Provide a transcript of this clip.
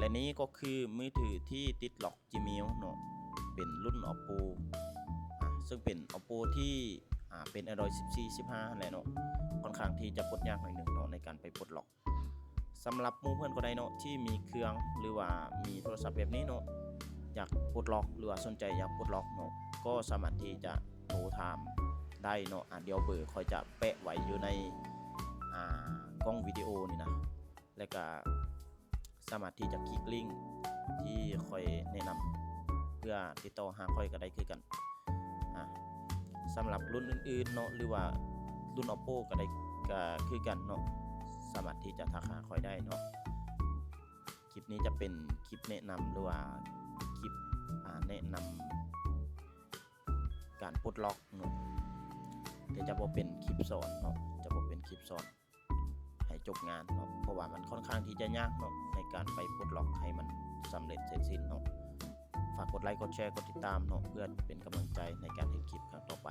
ອັນນີ້ກໍຄືມືຖືທີ່ຕິດລັອກ Gmail ເນາະ ເປັນລຸ້ນ Oppo ອ່າ ເຊິ່ງເປັນ Oppo ທີ່ ອ່າ ເປັນ Android ສິບສີ່ ສິບຫ້າ ຫັ້ນແຫຼະເນາະ ຂ້ອນຂ້າງທີ່ຈະປົດຍາກໜ້ອຍໜຶ່ງເນາະ ໃນການໄປປົດລັອກ. ສຳລັບໝູ່ເພື່ອນຄົນໃດເນາະ ທີ່ມີເຄື່ອງ ຫຼືວ່າມີໂທລະສັບແບບນີ້ເນາະ ຢາກປົດລັອກ ຫຼືວ່າສົນໃຈຢາກປົດລັອກເນາະ ກໍສາມາດທີ່ຈະໂທຖາມໄດ້ເນາະ. ອ່າ ດຽວເບີຂ້ອຍຈະແປະໄວ້ຢູ່ໃນ ອ່າ ກ້ອງວິດີໂອນີ້ນະ ແລະກະສາມາດທີ່ຈະຄລິກລິ້ງທີ່ຂ້ອຍແນະນຳ ເພື່ອຕິດຕໍ່ຫາຂ້ອຍກໍໄດ້ຄືກັນ. ອ່າ ສຳລັບລຸ້ນອື່ນໆເນາະ ຫຼືວ່າລຸ້ນ Oppo ກໍໄດ້ ກໍຄືກັນເນາະ ສາມາດທີ່ຈະທັກຫາຂ້ອຍໄດ້ເນາະ. ຄລິບນີ້ຈະເປັນຄລິບແນະນຳ ຫຼືວ່າຄລິບ ອ່າ ແນະນຳການປົດລັອກເນາະ ແຕ່ຈະບໍ່ເປັນຄລິບສອນເນາະ ຈະບໍ່ເປັນຄລິບສອນໃຫ້ຈົບງານເນາະ ເພາະວ່າມັນຂ້ອນຂ້າງທີ່ຈະຍາກເນາະ ໃນການໄປປົດລັອກໃຫ້ມັນສຳເລັດເສັດສິ້ນເນາະ. ຝາກກົດໄລ ກົດແຊ ກົດຕິດຕາມເນາະ ເພື່ອເປັນກຳລັງໃຈໃນການເຮັດຄລິບຄັ້ງຕໍ່ໄປ.